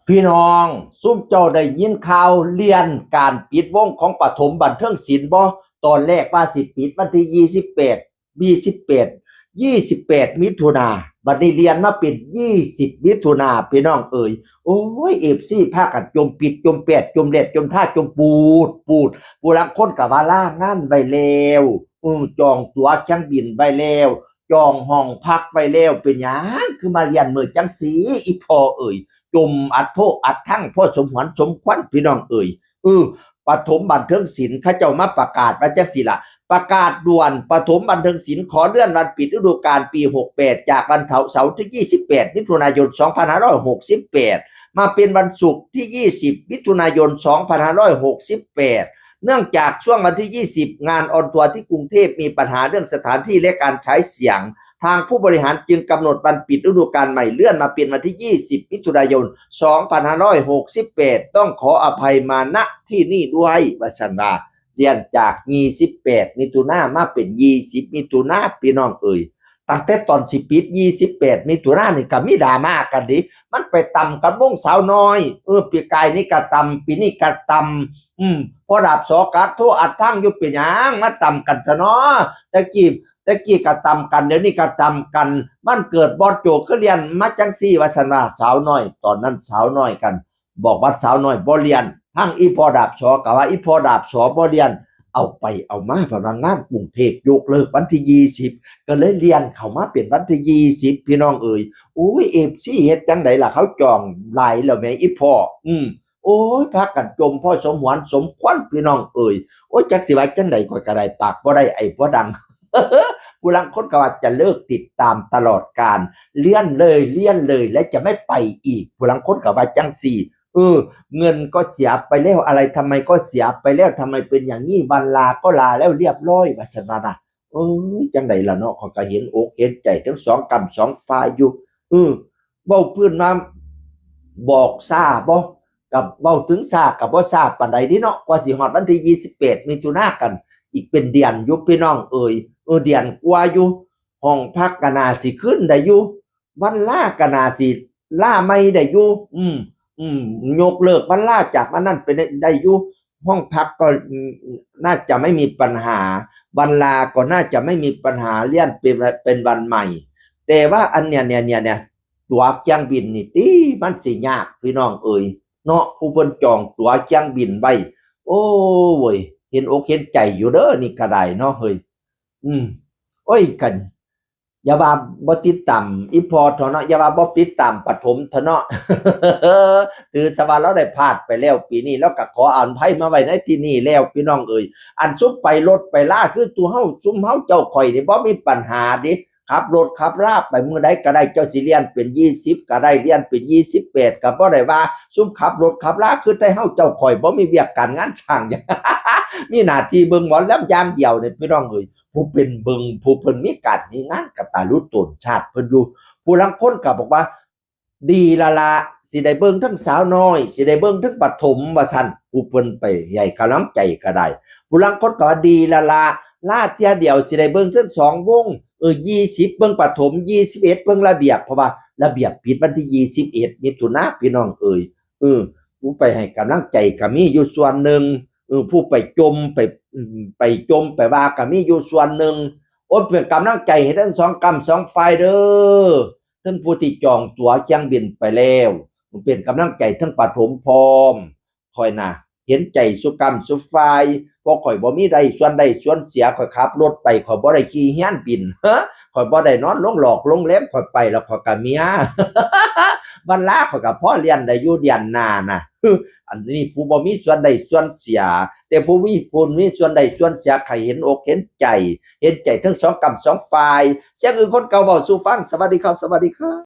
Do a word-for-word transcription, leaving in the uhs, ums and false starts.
พี่น้อง ซุมเจ้าได้ยินข่าวเลื่อนการปิดวงของปฐมบันเทิงศิลป์บ่? ตอนแรกว่าสิปิดวันที่ยี่สิบแปด ยี่สิบแปด ยี่สิบแปด มิถุนา บัดนี้เลื่อนมาเป็น ยี่สิบ มิถุนา พี่น้องเอ๋ย โอ้ย เอฟซี พากันจมปิด จมแปด จมแลด จมท่า จมปูด ปูด ผู้ลางคนก็ว่าลางานไว้แล้ว อือ จองตั๋วเครื่องบินไว้แล้ว จองห้องพักไว้แล้ว เป็นหยังคือมาเลื่อนมื้อจังซี้ อีพ่อเอ๋ย จมอัดโทอัดทั่ง พอสมหวนสมควร พี่น้องเอ๋ย เออ ปฐมบันเทิงศิลป์เขาเจ้ามาประกาศว่าจังซี้ล่ะ ประกาศด่วน ปฐมบันเทิงศิลป์ขอเลื่อนวันปิดฤดูกาลปี หกแปด จากวันเสาร์ที่ ยี่สิบแปด มิถุนายน สองพันห้าร้อยหกสิบแปด มาเป็นวันศุกร์ที่ ยี่สิบ มิถุนายน สองพันห้าร้อยหกสิบแปด เนื่องจากช่วงวันที่ ยี่สิบ งานออนทัวร์ที่กรุงเทพมีปัญหาเรื่องสถานที่และการใช้เสียง ทางผู้บริหารจึงกำหนดวันปิดฤดูกาลใหม่เลื่อนมาเป็นวันที่ ยี่สิบ มิถุนายน สองพันห้าร้อยหกสิบแปด ต้องขออภัยมาณที่นี่ด้วย ว่าซั่นว่า เลื่อนจาก ยี่สิบแปด มิถุนามาเป็น ยี่สิบ มิถุนา พี่น้องเอ๋ย ตั้งแต่ตอนสิปิด ยี่สิบแปด มิถุนานี่ก็มีดราม่ากันเด้ มันไปต่ำกับวงสาวน้อย เออ ปีกายนี่ก็ต่ำ ปีนี้ก็ต่ำ อืม พ่อดาบสอก็อัดโทอัดทั่งอยู่ เป็นหยังมาต่ำกันซะเนาะ แต่กี้ แต่กี้ก็ต่ำกัน เดี๋ยวนี้ก็ต่ำกัน มันเกิดบอสโจคือเลื่อนมาจังซี้ ว่าซั่นว่า สาวน้อย ตอนนั้นสาวน้อยกัน บอกว่าสาวน้อยบ่เลื่อน ทั้งอีพ่อดาบสอก็ว่าอีพ่อดาบสอบ่เลื่อน เอาไปเอามา พนักงานกรุงเทพยกเลิกวันที่ ยี่สิบ ก็เลยเลื่อนเข้ามาเป็นวันที่ ยี่สิบ พี่น้องเอ๋ย โอ้ย เอฟซี เฮ็ดจังใดล่ะ เขาจองหลายแล้วแหมอีพ่อ อืม โอ้ย พากันจมพอสมหวนสมควร พี่น้องเอ๋ย โอ้ย จักสิว่าจังใด ข้อยก็ได้ปากบ่ได้ ไอ้บ่ดัง ผู้ลางคนก็ว่าจะเลิกติดตามตลอดกาล เลื่อนเลย เลื่อนเลย และจะไม่ไปอีก ผู้ลางคนก็ว่าจังซี้ เออ เงินก็เสียไปแล้ว อะไรทำไมก็เสียไปแล้ว ทำไมเป็นอย่างนี้ วันลาก็ลาแล้วเรียบร้อย ว่าซั่นว่านะ เอ้ย จังใดล่ะเนาะ ข้อยก็เห็นอกเห็นใจทั้งสองกำสองฝ่ายอยู่ เออ เว้าพื้นมา บอกซ่าบ่ กับเว้าถึงซ่ากับบ่ซ่าปานใดเด้เนาะ กว่าสิฮอดวันที่ ยี่สิบแปด มิถุนากัน อีกเป็นเดือนอยู่ พี่น้องเอ๋ย เออ เดือนกว่าอยู่ ห้องพักก็น่าสิคืนได้อยู่ วันลาก็น่าสิลาใหม่ได้อยู่ อืม อืม ยกเลิกวันลาจากวันนั้นเป็นได้อยู่ ห้องพักก็ อืม น่าจะไม่มีปัญหา วันลาก็น่าจะไม่มีปัญหา เลื่อนเป็น เป็นวันใหม่ แต่ว่าอันเนี้ย เนี่ย เนี่ย เนี่ย ตั๋วเครื่องบินนี่ติ มันสิยาก พี่น้องเอ๋ย เนาะ ผู้เพิ่นจองตั๋วเครื่องบินไว้ โอ้ย เห็นอกเห็นใจอยู่เด้อ นี่ก็ได้เนาะ เฮ้ย อืม โอ้ย กัน อย่าว่าบ่ติดตามอีพ่อเถาะเนาะ อย่าว่าบ่ติดตามปฐมเถาะเนาะ ถือซะว่าเราได้พลาดไปแล้ว ปีนี้เราก็ขออภัยมาไว้ในที่นี้แล้ว พี่น้องเอ๋ย อันซุมไปรถไปลา คือตัวเฮา ซุมเฮาเจ้าข่อยนี่บ่มีปัญหาเด้ ขับรถขับลาไปมื้อใดก็ได้ เจ้าสิเลื่อนเป็น ยี่สิบ ก็ได้ เลื่อนเป็น ยี่สิบแปด ก็บ่ได้ว่า ซุมขับรถขับลา คือแต่เฮาเจ้าข่อยบ่มีเวียกการงานช่างหยัง มีหน้าที่เบิ่งหมอลำอย่างเดียวนี่ พี่น้องเอ๋ย ผู้เป็นเบิ่ง ผู้เพิ่นมีการมีงานก็ตาลุตนชาติเพิ่นอยู่ ผู้ลางคนก็บอกว่า ดีละละ สิได้เบิ่งทั้งสาวน้อย สิได้เบิ่งทั้งปฐม ว่าซั่น ผู้เพิ่นไปให้กำลังใจก็ได้ ผู้ลางคนก็ว่าดีละละ ลาเทื่อเดียวสิได้เบิ่งทั้งสองวง เออ ยี่สิบ เบิ่งปฐม ยี่สิบเอ็ด เบิ่งระเบียบ เพราะว่าระเบียบปิดวันที่ ยี่สิบเอ็ด มิถุนา พี่น้องเอ๋ย เออ ผู้ไปให้กำลังใจก็มีอยู่ส่วนหนึ่ง เออ ผู้ไปจม ไป อืม ไปจมไปว่าก็มีอยู่ส่วนหนึ่ง โอ้ย เป็นกำลังใจให้ทั้งสองกำสองฝ่ายเด้อ ทั้งผู้ที่จองตั๋วเครื่องบินไปแล้ว เป็นกำลังใจทั้งปฐมพร้อม ข้อยน่ะ เห็นใจซุกำซุฝ่าย เพราะข้อยบ่มีได้ส่วนได้ส่วนเสีย ข้อยขับรถไป ข้อยบ่ได้ขี่เฮือนบิน ข้อยบ่ได้นอนลงหลอกโรงแรม ข้อยไปแล้วข้อยก็เมือ วันลาข้อยก็พอเลื่อนได้อยู่เดือนหน้าน่ะ อันนี้ผู้บ่มีส่วนได้ส่วนเสีย แต่ผู้มี ผู้มีส่วนได้ส่วนเสีย ใครเห็นอกเห็นใจ เห็นใจทั้งสองกำสองฝ่าย เสียงอื่นคนเก่าเว้าสู่ฟัง สวัสดีครับ สวัสดีครับ